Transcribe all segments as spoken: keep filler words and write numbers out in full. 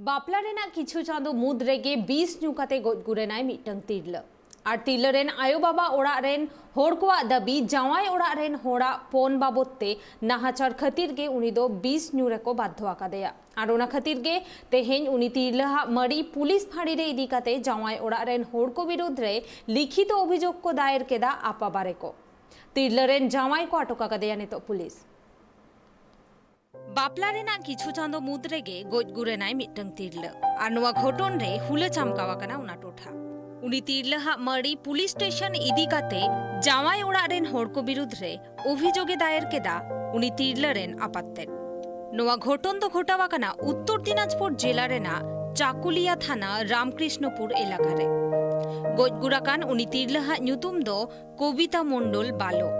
ᱵᱟᱯᱞᱟ ᱨᱮᱱᱟᱜ ᱠᱤᱪᱷᱩ ᱪᱟᱸᱫᱚ ᱢᱩᱫᱽ ᱨᱮᱜᱮ ᱵᱤᱥ ᱧᱩ ᱠᱟᱛᱮ ᱜᱚᱡ ᱜᱩᱨ ᱮᱱᱟᱭ ᱢᱤᱫᱴᱟᱝ ᱛᱤᱨᱞᱟᱹ᱾ ᱟᱨ ᱛᱤᱨᱞᱟᱹ ᱨᱮᱱ ᱟᱭᱳᱼᱵᱟᱵᱟ ᱚᱲᱟᱜ ᱨᱮᱱ ᱦᱚᱲ ᱠᱚᱣᱟᱜ ᱫᱟᱹᱵᱤ, ᱡᱟᱶᱟᱭ ᱚᱲᱟᱜ ᱨᱮᱱ ᱦᱚᱲᱟᱜ ᱯᱚᱱ ᱵᱟᱵᱚᱫ ᱛᱮ ᱱᱟᱦᱟᱪᱟᱨ ᱠᱷᱟᱹᱛᱤᱨ ᱜᱮ ᱩᱱᱤ ᱫᱚ ᱵᱤᱥ ᱧᱩ ᱨᱮᱠᱚ ᱵᱟᱫᱷᱭᱚ ᱟᱠᱟᱫᱮᱭᱟ᱾ ᱟᱨ ᱚᱱᱟ ᱠᱷᱟᱹᱛᱤᱨ ᱜᱮ ᱛᱮᱦᱮᱧ ᱩᱱᱤ ᱛᱤᱨᱞᱟᱹ ᱦᱟᱜ ᱢᱟᱹᱲᱤ ᱯᱩᱞᱤᱥ ᱯᱷᱟᱸᱲᱤ ᱨᱮ ᱤᱫᱤ ᱠᱟᱛᱮ ᱡᱟᱶᱟᱭ ᱚᱲᱟᱜ ᱨᱮᱱ ᱦᱚᱲ ᱠᱚ ᱵᱤᱨᱩᱫᱽ ᱨᱮ ᱞᱤᱠᱷᱤᱛᱚ ᱚᱵᱷᱤᱡᱳᱜᱽ ᱠᱚ ᱫᱟᱭᱮᱨ ᱠᱮᱫᱟ ᱟᱯᱟ ᱵᱟᱨᱮ ᱠᱚ᱾ ᱛᱤᱨᱞᱟᱹ ᱨᱮᱱ ᱡᱟᱶᱟᱭ ᱠᱚ ᱟᱴᱚᱠ ᱟᱠᱟᱫᱮᱭᱟ ᱱᱤᱛᱚᱜ ᱯᱩᱞᱤᱥ᱾ ᱵᱟᱯᱞᱟ ᱨᱮᱱᱟᱜ ᱠᱤᱪᱷᱩ ᱪᱟᱸᱫᱚ ᱢᱩᱫᱽ ᱨᱮᱜᱮ ᱜᱚᱡ ᱜᱩᱨ ᱮᱱᱟᱭ ᱢᱤᱫᱴᱟᱝ ᱛᱤᱨᱞᱟᱹ᱾ ᱟᱨ ᱱᱚᱣᱟ ᱜᱷᱚᱴᱚᱱ ᱨᱮ ᱦᱩᱞᱟᱹ ᱪᱟᱢᱠᱟᱣ ᱟᱠᱟᱱᱟ ᱚᱱᱟ ᱴᱚᱴᱷᱟ᱾ ᱩᱱᱤ ᱛᱤᱨᱞᱟᱹ ᱦᱟᱜ ᱢᱟᱹᱲᱤ ᱯᱩᱞᱤᱥ ᱥᱴᱮᱥᱚᱱ ᱤᱫᱤ ᱠᱟᱛᱮ ᱡᱟᱶᱟᱭ ᱚᱲᱟᱜ ᱨᱮᱱ ᱦᱚᱲ ᱠᱚ ᱵᱤᱨᱩᱫᱽ ᱨᱮ ᱚᱵᱷᱤᱡᱳᱜᱽ ᱮ ᱫᱟᱭᱮᱨ ᱠᱮᱫᱟ ᱩᱱᱤ ᱛᱤᱨᱞᱟᱹ ᱨᱮᱱ ᱟᱯᱟᱛ ᱛᱮᱫ᱾ ᱱᱚᱣᱟ ᱜᱷᱚᱴᱚᱱ ᱫᱚ ᱜᱷᱚᱴᱟᱣ ᱟᱠᱟᱱᱟ ᱩᱛᱛᱚᱨ ᱫᱤᱱᱟᱡᱽᱯᱩᱨ ᱡᱮᱞᱟ ᱨᱮᱱᱟᱜ ᱪᱟᱠᱩᱞᱤᱭᱟ ᱛᱷᱟᱱᱟ ᱨᱟᱢᱠᱨᱤᱥᱱᱚᱯᱩᱨ ᱮᱞᱟᱠᱟ ᱨᱮ᱾ ᱜᱚᱡ ᱜᱩᱨ ᱟᱠᱟᱱ ᱩᱱᱤ ᱛᱤᱨᱞᱟᱹ ᱦᱟᱜ ᱧᱩᱛᱩᱢ ᱫᱚ ᱠᱚᱵᱤᱛᱟ ᱢᱚᱱᱰᱚᱞ ᱵᱟᱞᱚ᱾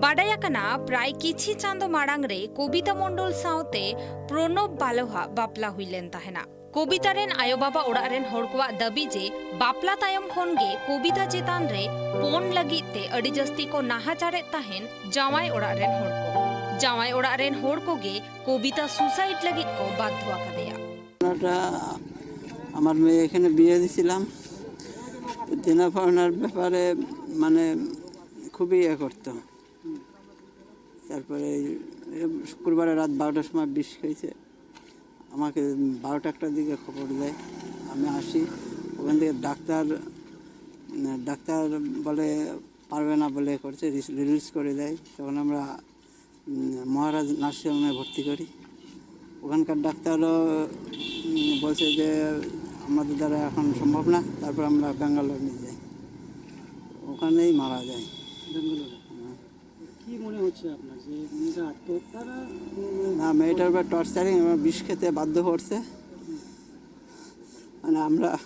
ᱵᱟᱰᱟᱭ ᱟᱠᱟᱱᱟ, ᱯᱨᱟᱭ ᱠᱤᱪᱷᱤ ᱪᱟᱸᱫᱚ ᱢᱟᱲᱟᱝ ᱨᱮ ᱠᱚᱵᱤᱛᱟ ᱢᱚᱱᱰᱚᱞ ᱥᱟᱶᱛᱮ ᱯᱨᱚᱱᱚᱵ ᱵᱟᱞᱚ ᱦᱟᱜ ᱵᱟᱯᱞᱟ ᱦᱩᱭ ᱞᱮᱱ ᱛᱟᱦᱮᱱᱟ᱾ ᱠᱚᱵᱤᱛᱟ ᱨᱮᱱ ᱟᱭᱳᱼᱵᱟᱵᱟ ᱚᱲᱟᱜ ᱨᱮᱱ ᱦᱚᱲ ᱠᱚᱣᱟᱜ ᱫᱟᱹᱵᱤ ᱡᱮ ᱵᱟᱯᱞᱟ ᱛᱟᱭᱚᱢ ᱠᱷᱚᱱ ᱜᱮ ᱠᱚᱵᱤᱛᱟ ᱪᱮᱛᱟᱱ ᱨᱮ ᱯᱚᱱ ᱞᱟᱹᱜᱤᱫ ᱛᱮ ᱟᱹᱰᱤ ᱡᱟᱹᱥᱛᱤ ᱠᱚ ᱱᱟᱦᱟᱪᱟᱨᱮᱫ ᱛᱟᱦᱮᱱ ᱡᱟᱶᱟᱭ ᱚᱲᱟᱜ ᱨᱮᱱ ᱦᱚᱲ ᱠᱚ᱾ ᱡᱟᱶᱟᱭ ᱚᱲᱟᱜ ᱨᱮᱱ ᱦᱚᱲ ᱠᱚᱜᱮ ᱠᱚᱵᱤᱛᱟ ᱥᱩᱥᱟᱭᱤᱰ ᱞᱟᱹᱜᱤᱫ ᱠᱚ ᱵᱟᱫᱷᱭᱚ ᱟᱠᱟᱫᱮᱭᱟ᱾ ওটা আমার মেয়ে এখানে বিয়ে দিয়েছিলাম। তো দেনা পাওনার ব্যাপারে মানে খুবই ইয়ে করতো। তারপরে এই শুক্রবারে রাত বারোটার সময় বিষ খেয়েছে। আমাকে বারোটা একটার দিকে খবর দেয়, আমি আসি। ওখান থেকে ডাক্তার, উম, ডাক্তার বলে পারবে না বলে করছে, রিস- রিলিজ করে দেয়। তখন আমরা উম, মহারাজ নার্সিংহোমে ভর্তি করি। ওখানকার ডাক্তারও উম, বলছে যে আমাদের দ্বারা এখন সম্ভব না, তারপর আমরা ব্যাঙ্গালোর নিয়ে যাই, ওখানেই মারা যায়। ব্যাঙ্গালোরে। কি মনে হচ্ছে আপনার যে মেয়েটা আত্মহত্যা না কোনো মানে না, মেয়েটার উপর টর্চারিং এবং বিষ খেতে বাধ্য করছে। মানে আমরা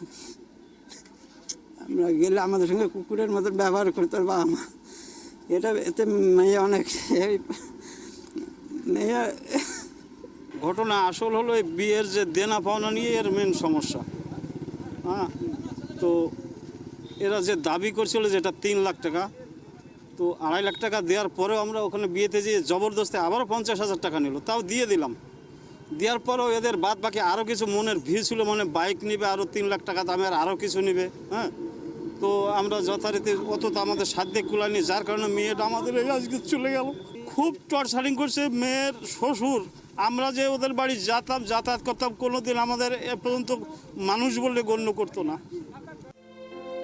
আমরা গেলে আমাদের সঙ্গে কুকুরের মতো ব্যবহার করতো ওর বাবা মা। এটা এতে মেয়ে অনেক এই মেয়ে ঘটনা আসল হলো এই বিয়ের যে দেনা পাওনা নিয়ে এর মেন সমস্যা। হ্যাঁ, তো এরা যে দাবি করছিল যেটা তিন লাখ টাকা, তো আড়াই লাখ টাকা দেওয়ার পরেও আমরা ওখানে বিয়েতে যেয়ে জবরদস্তি আবারও পঞ্চাশ হাজার টাকা নিল, তাও দিয়ে দিলাম। দেওয়ার পরেও এদের বাদ বাকি আরও কিছু মনের ভিড় ছিল, মানে বাইক নিবে, আরও তিন লাখ টাকা দামের আরও কিছু নিবে। হ্যাঁ, তো আমরা যথারীতি অত তো আমাদের সাধ্যে কুলায়নি, যার কারণে মেয়েটা আমাদের এই আজকে চলে গেল। খুব টর্চারিং করছে মেয়ের শ্বশুর। আমরা যে ওদের বাড়ি যেতাম, যাতায়াত করতাম, কোনোদিন আমাদের এ পর্যন্ত মানুষ বলে গণ্য করতো না।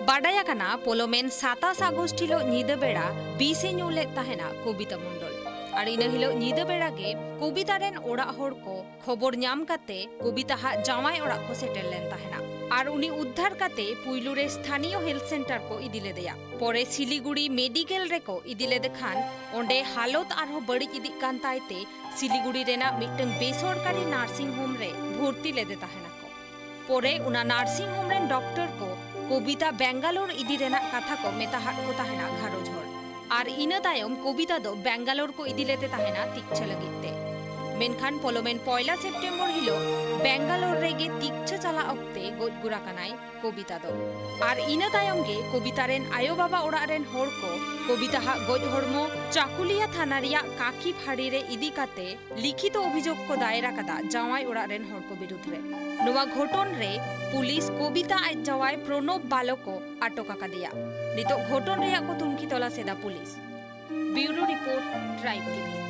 ᱵᱟᱰᱟᱭ ᱟᱠᱟᱱᱟ, ᱯᱚᱞᱚᱢᱮᱱ ᱥᱟᱛᱟᱥ ᱟᱜᱚᱥᱴ ᱦᱤᱞᱚᱜ ᱧᱤᱫᱟᱹ ᱵᱮᱲᱟ ᱵᱤᱥ ᱮ ᱧᱩ ᱞᱮᱫ ᱛᱟᱦᱮᱱᱟ ᱠᱚᱵᱤᱛᱟ ᱢᱚᱱᱰᱚᱞ᱾ ᱟᱨ ᱤᱱᱟᱹ ᱦᱤᱞᱚᱜ ᱧᱤᱫᱟᱹ ᱵᱮᱲᱟ ᱜᱮ ᱠᱚᱵᱤᱛᱟ ᱨᱮᱱ ᱚᱲᱟᱜ ᱦᱚᱲ ᱠᱚ ᱠᱷᱚᱵᱚᱨ ᱧᱟᱢ ᱠᱟᱛᱮ ᱠᱚᱵᱤᱛᱟ ᱦᱟᱜ ᱡᱟᱶᱟᱭ ᱚᱲᱟᱜ ᱠᱚ ᱥᱮᱴᱮᱨ ᱞᱮᱱ ᱛᱟᱦᱮᱱᱟ᱾ ᱟᱨ ᱩᱱᱤ ᱩᱫᱽᱫᱷᱟᱨ ᱠᱟᱛᱮ ᱯᱩᱭᱞᱩ ᱨᱮ ᱥᱛᱷᱟᱱᱤᱭᱚ ᱦᱮᱞᱛᱷ ᱥᱮᱱᱴᱟᱨ ᱠᱚ ᱤᱫᱤ ᱞᱮᱫᱮᱭᱟ᱾ ᱯᱚᱨᱮ ᱥᱤᱞᱤᱜᱩᱲᱤ ᱢᱮᱰᱤᱠᱮᱞ ᱨᱮᱠᱚ ᱤᱫᱤ ᱞᱮᱫᱮ ᱠᱷᱟᱱ ᱚᱸᱰᱮ ᱦᱟᱞᱚᱛ ᱟᱨᱦᱚᱸ ᱵᱟᱹᱲᱤᱡ ᱤᱫᱤᱜ ᱠᱟᱱ ᱛᱟᱭᱛᱮ ᱥᱤᱞᱤᱜᱩᱲᱤ ᱨᱮᱱᱟᱜ ᱢᱤᱫᱴᱟᱝ ᱵᱮᱥᱚᱨᱠᱟᱨᱤ ᱱᱟᱨᱥᱤᱝ ᱦᱳᱢ ᱨᱮ ᱵᱷᱚᱨᱛᱤ ᱞᱮᱫᱮ ᱛᱟᱦᱮᱱᱟ ᱠᱚ᱾ ᱯᱚᱨᱮ ᱚᱱᱟ ᱱᱟᱨᱥᱤᱝ ᱦᱳᱢ ᱨᱮᱱ ᱰᱚᱠᱴᱚᱨ ᱠᱚ ᱠᱚᱵᱤᱛᱟ ᱵᱮᱝᱜᱟᱞᱳᱨ ᱤᱫᱤ ᱨᱮᱱᱟᱜ ᱠᱟᱛᱷᱟ ᱠᱚ ᱢᱮᱛᱟᱦᱟᱫ ᱠᱚ ᱛᱟᱦᱮᱱᱟ ᱜᱷᱟᱨᱚᱸᱡᱽ ᱦᱚᱲ᱾ ᱟᱨ ᱤᱱᱟᱹ ᱛᱟᱭᱚᱢ ᱠᱚᱵᱤᱛᱟ ᱫᱚ ᱵᱮᱝᱜᱟᱞᱳᱨ ᱠᱚ ᱤᱫᱤ ᱞᱮᱫᱮ ᱛᱟᱦᱮᱱᱟ ᱛᱤᱠᱪᱷᱟᱹ ᱞᱟᱹᱜᱤᱫ ᱛᱮ᱾ ᱢᱮᱱᱠᱷᱟᱱ ᱯᱚᱞᱚᱢᱮᱱ ᱯᱚᱭᱞᱟ ᱥᱮᱯᱴᱮᱢᱵᱚᱨ ᱦᱤᱞᱚᱜ ᱵᱮᱝᱜᱟᱞᱳᱨ ᱨᱮᱜᱮ ᱛᱤᱠᱪᱷᱟᱹ ᱪᱟᱞᱟᱜ ᱚᱠᱛᱮ ᱜᱚᱡ ᱜᱩᱨ ᱟᱠᱟᱱᱟᱭ ᱠᱚᱵᱤᱛᱟ ᱫᱚ᱾ ᱟᱨ ᱤᱱᱟᱹ ᱛᱟᱭᱚᱢ ᱜᱮ ᱠᱚᱵᱤᱛᱟ ᱨᱮᱱ ᱟᱭᱳ ᱵᱟᱵᱟ ᱚᱲᱟᱜ ᱨᱮᱱ ᱦᱚᱲ ᱠᱚ ᱠᱚᱵᱤᱛᱟ ᱦᱟᱜ ᱜᱚᱡ ᱦᱚᱲᱢᱚ ᱪᱟᱠᱩᱞᱤᱭᱟ ᱛᱷᱟᱱᱟ ᱨᱮᱭᱟᱜ ᱠᱟᱠᱤ ᱯᱷᱟᱹᱲᱤ ᱨᱮ ᱤᱫᱤ ᱠᱟᱛᱮ ᱞᱤᱠᱷᱤᱛ ᱚᱵᱷᱤᱡᱳᱜᱽ ᱠᱚ ᱫᱟᱭᱮᱨ ᱟᱠᱟᱫᱟ ᱡᱟᱶᱟᱭ ᱚᱲᱟᱜ ᱨᱮᱱ ᱦᱚᱲ ᱠᱚ ᱵᱤᱨᱩᱫᱷ ᱨᱮ᱾ ᱱᱚᱣᱟ ᱜᱷᱚᱴᱚᱱ ᱨᱮ ᱯᱩᱞᱤᱥ ᱠᱚᱵᱤᱛᱟ ᱟᱡ ᱡᱟᱶᱟᱭ ᱯᱨᱚᱱᱚᱵ ᱵᱟᱞᱚ ᱠᱚ ᱟᱴᱚᱠ ᱟᱠᱟᱫᱮᱭᱟ᱾ ᱱᱤᱛᱚᱜ ᱜᱷᱚᱴᱚᱱ ᱨᱮᱭᱟᱜ ᱠᱚ ᱛᱩᱱᱠᱷᱤ ᱛᱚᱞᱟᱥ ᱮᱫᱟ police. Bureau report, tribe TV.